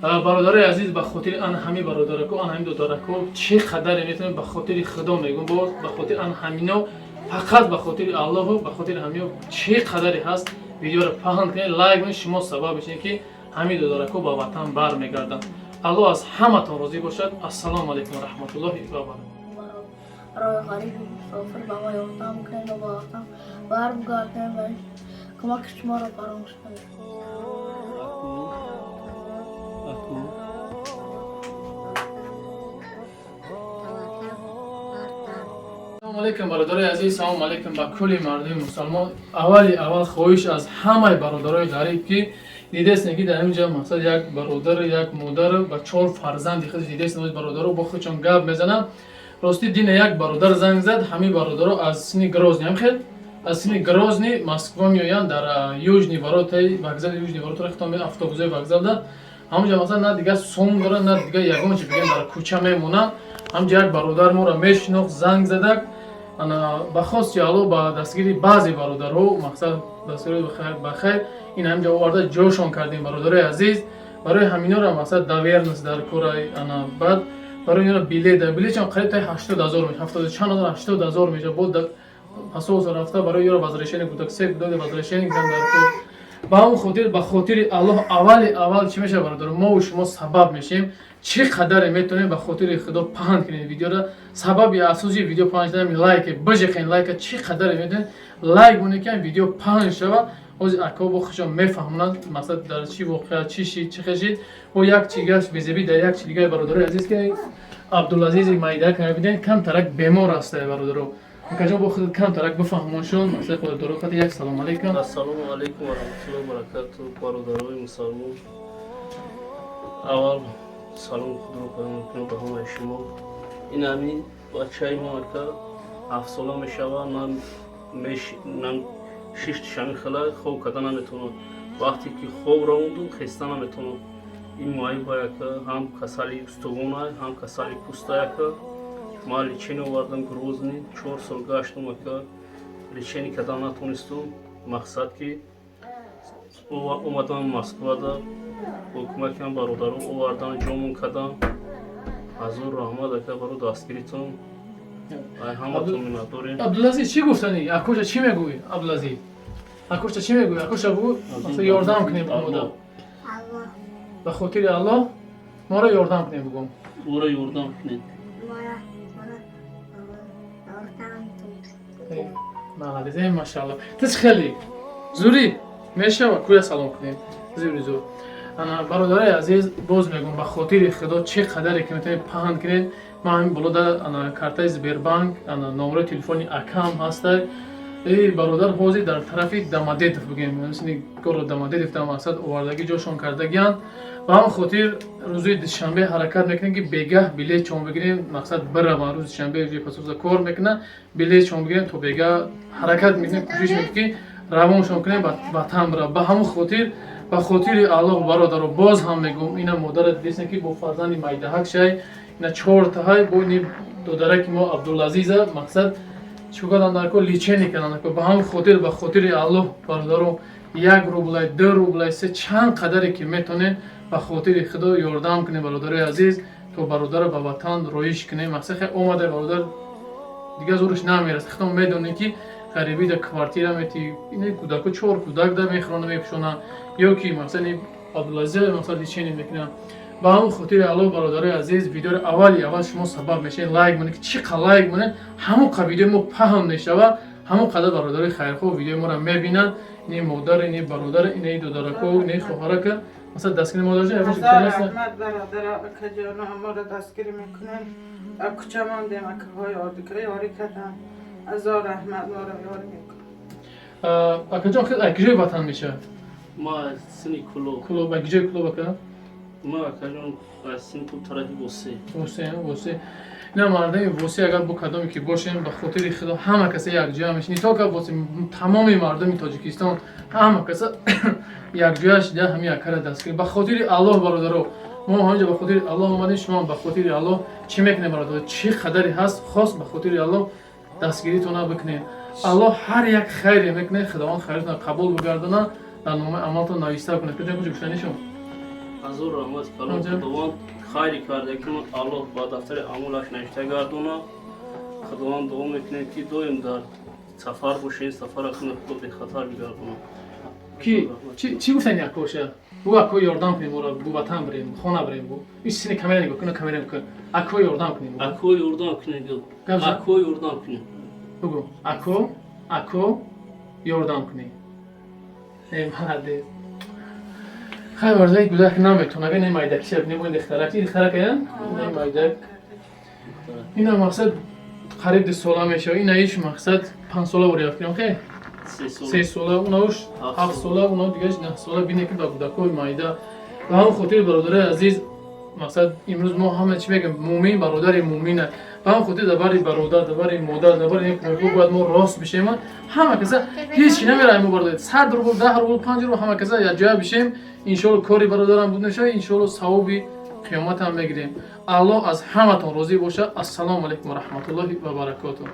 Бародарои азиз, ба хотири ан ҳами бародарако, ан ҳами додарако, чӣ қадаре метавонем, ба хотири Худо мегӯм, боз ба хотири ан ҳамино, фақат ба хотири Аллоҳу ба хотири ҳамино, чӣ қадаре ҳаст, видеоро паҳн кунед, лайк кунед. Шумо сабаб мешавед, ки ҳамин додарако ба ватан бармегарданд. Аллоҳ аз ҳаматон розӣ бошад. Ассалому алайкум ва раҳматуллоҳи ва баракатуҳ. Барои ғариби мусофир ба мо ёрдам кунед ва ба ватан бармегардем ва кӯмаки шуморо фаромӯш накунем. Аку. Салому алейкум, бародарои азиз, салому алейкум ба кулли мардуми мусалмон. Аввали аввал хоҳиш аз ҳамаи бародарои ғариб, ки дидестем, ки дар инҷа мақсад як бародар, як модар ба чор фарзанди худ дидестем. Бародаро бо худшон гап мезананд. Рости, дина як бародар занг зад. Ҳамин бародаро аз сини Грозный, ҳам хел аз сини Грозный Москва меоянд, дар Южный воротаи вокзали Южный воротаро хитон, автобусои вокзалда. Ҳамонҷа масалан на дигар сом доранд, на дигар ягон чи бигем, дар кӯча мемонанд. Ҳамҷа як бародар моро мешинохт, занг задак. Ана ба хости Алло, ба дастгири баъзе бародарҳо, мақсад дастгири ба хайр, ин ҳамҷа оварда ҷошон кардем. Бародарои азиз, барои ҳаминора мақсад доверенность дар кора. Ана баъд барои инора билет, билетшон қариб таи 80 000 меша, ҳафтоду чанд ҳазор, 80 000 меша. Бо пасоса рафта барои ёро возвращение кудак се кудак возвращение гиран дар кор. Ба ҳамон хотир, ба хотири Аллоҳ, аввали аввал чӣ мешавад, бародар, мову шумо сабаб мешем. Чӣ қадаре метавонем, ба хотири Худо паҳн кунем видеоро. Сабаби асосии видео паҳн шудани лайке бижиқен, лайка чӣ қадаре метавонем лайк монем, ки видео паҳн шава. Ҳозир акао бо худшон мефаҳмонанд, масалан, дар чӣ воқеа, чӣ шид, чӣ хешид. Бо як чигаш безебӣ дар як чи дигаи, бародарои азиз, ки Абдулазизи майдак мебинед, камтарак бемор аст, бародаро. Акаҷон, бо худат камтарак бифаҳмоншон, масалан, худодоро хати як салом алейкум. Ассалому алайкум ва раҳматуллоҳи ва баракатуҳ, бародарои мусалмон. Аввал саломи худро паён мекунам ба ҳамаи шумо. Ин ҳамин бачаи мо, ака, 7 сола мешавад, ман ман шишти шами хела хоб карда наметавонам. Вақте ки хоб равондум, хеста наметавонам. Ин муайба, ака, ҳам касали устувонай, ҳам касали пӯстай, ака. Ман лечение овардам Грозный, 4 сол гаштум, ака, лечение кардан натонистум. Мақсад ки омадам Москвада, бо кӯмаки ҳам бародаро овардан, ҷомон кардам. Ҳазор раҳмат, ака, барои дастгиритон. Ай ҳаматон миннатдорем. Абдулазиз, чӣ гуфтанӣ? Акоша, чӣ мегӯӣ? Абдулазиз, акоша, чӣ мегӯӣ? Акоша, бугӯ, масалан, ёрдам кунем ба мода. Аллоҳ. Ба хотири Аллоҳ моро ёрдам кунем, бугӯ. Моро ёрдам кунед. Мора ёрдам кунед. Молодец, машаалло, ту хеле зурӣ мешава. Куя салом кунем, зури зур. Ана, бародарои азиз, боз мегӯм, ба хотири Худо, чӣ қадаре ки метавонед, паҳн кунед. Ман ҳамин болода ана картаи Сбербанк, ана номерои телефони акам ҳастай. Эй бародар, ҳозир дар тарафи Домодедово бигем, мисли город Домодедово дар мақсад овардагӣ ҷошон кардагианд. Ба ҳамон хотир рӯзи душанбе ҳаракат мекунем, ки бегаҳ билет чон бигирем, мақсад бираванд. Рӯзи душанбе пасоза кор мекунанд, билет чон бигирем, то бегаҳ ҳаракат мекунем, кӯшиш мекунем, ки равоншон кунем, ба ватан бирав. Ба ҳамон хотир, ба хотири Аллоҳ, бародаро, боз ҳам мегӯм, ина модара дидесем, ки бо фарзанди майдаҳак шай, ина чортаҳай, бо ини додараки мо Абдулазиза, мақсад чӣ кардан дар кор, лечение кардан дар кор. Ба ҳамон хотир, ба хотири Аллоҳ, бародаро, 1 рублай, 2 рублай, се, чанд қадаре ки метонем, ба хотири Худо ёрдам кунем, бародарои азиз, то бародарро ба ватан роиш кунем. Мақсад хе омада бародар, дигар зӯраш намерасад. Худо медонем, ки ғарибӣ дар квартира мети, ина кӯдако, чор кӯдак да мехӯрона, мепӯшонанд, ё ки мақсад Абдулазиз мақсад лечение мекунанд. Ба ҳамон хотири Аллоҳ, бародарои азиз, видеоро аввали аввал шумо сабаб мешавед, лайк монед, ки чӣ қа лайк монед, ҳамон қа видеои мо паҳн мешавад, ҳамон қадар бародарои хайрхоҳ видеои моро мебинанд. Ини модар, ини бародар, ини додарако, ини хоҳарака, масалан, дастгири модарҷон ягон чиз Ҳазор гуфтан аст? раҳмат, бародаро, акаҷоно, моро дастгирӣ мекунанд. Дар кӯча мондем, акаҳои ёрӣ карданд. Ҳазор раҳмат, моро ёрӣ мекунанд. Акаҷон, хел киҷои ватан мешавад? Ма аз сини Кулоб. Кулоб, киҷои Кулоб, ака? Ма, акаҷон, аз сини Кулоб, тарафи Восе. Восе, Восе. Ина мардами Восе, агар бо кадоме ки бошем, ба хотири Худо, ҳама каса якҷоя мешин. Не только Восе, тамоми мардуми Тоҷикистон, ҳама каса якҷоя шида, ҳамин якара дастгирӣ. Ба хотири Аллоҳ, бародаро, мо ҳаминҷо ба хотири Аллоҳ омадем, шумо ба хотири Аллоҳ чӣ мекунем, бародаро? Чӣ қадаре ҳаст, хос ба хотири Аллоҳ дастгиритона бикунем. Аллоҳ ҳар як хайре мекунед, Худованд хайртона қабул бигардона, дар номаи амалтон нависта кунад. Куҷо куҷо гуфтанишон? Ҳазор раҳмати калом. Анҷа. Худованд хайри карда, ки Аллоҳ ба дафтари аъмолаш навишта гардона. Худованд, дуо мекунем, ки доим дар сафар бошед, сафаратонро Худо бехатар бигардона. Ки чӣ гуфтани акоша? Бу, ако, ёрдам кунем моро, бу, ватан бирем, хона бирем, бу. Ин сини камера нигоҳ кун, камера нигоҳ кун. Ако, ёрдам кунем, бу. Ако, ёрдам кунед. Гап зан. Ако, ёрдам кунед. Бугу. Ако, ако, ёрдам кунем. Э, молодец. Хай, барзай, гудак наметона, бин, майдак шаб, не бо дихтарак, ин дихтарак ая? Не, майдак. Ина мақсад қариб 2 сола мешава. Ина иш мақсад 5 сола бори афтем, хе? 3 сола. 3 сола, унаош 7 7 сола, уна дигаш 9 сола. Бине, ки ба кӯдакҳои майда. Ба ҳамон хотири, бародари азиз, мақсад имрӯз мо ҳама чӣ мегӯем? Мӯмин бародари мӯмина. Ба ҳамон хотир дар бари бародар, дар бари модар, дар бари ин кӯдакҳо бояд мо рост бишем. Ҳама каса ҳеҷ чи намераем мо, бародар, 100 рубл, 10 рубл, 5 рубл, ҳама каса якҷоя бишем, иншоалло, кори бародарам буд мешавад, иншоалло, савоби қиёматам мегирем. Аллоҳ аз ҳаматон розӣ бошад. Ассалому алайкум ва раҳматуллоҳи ва баракотуҳ.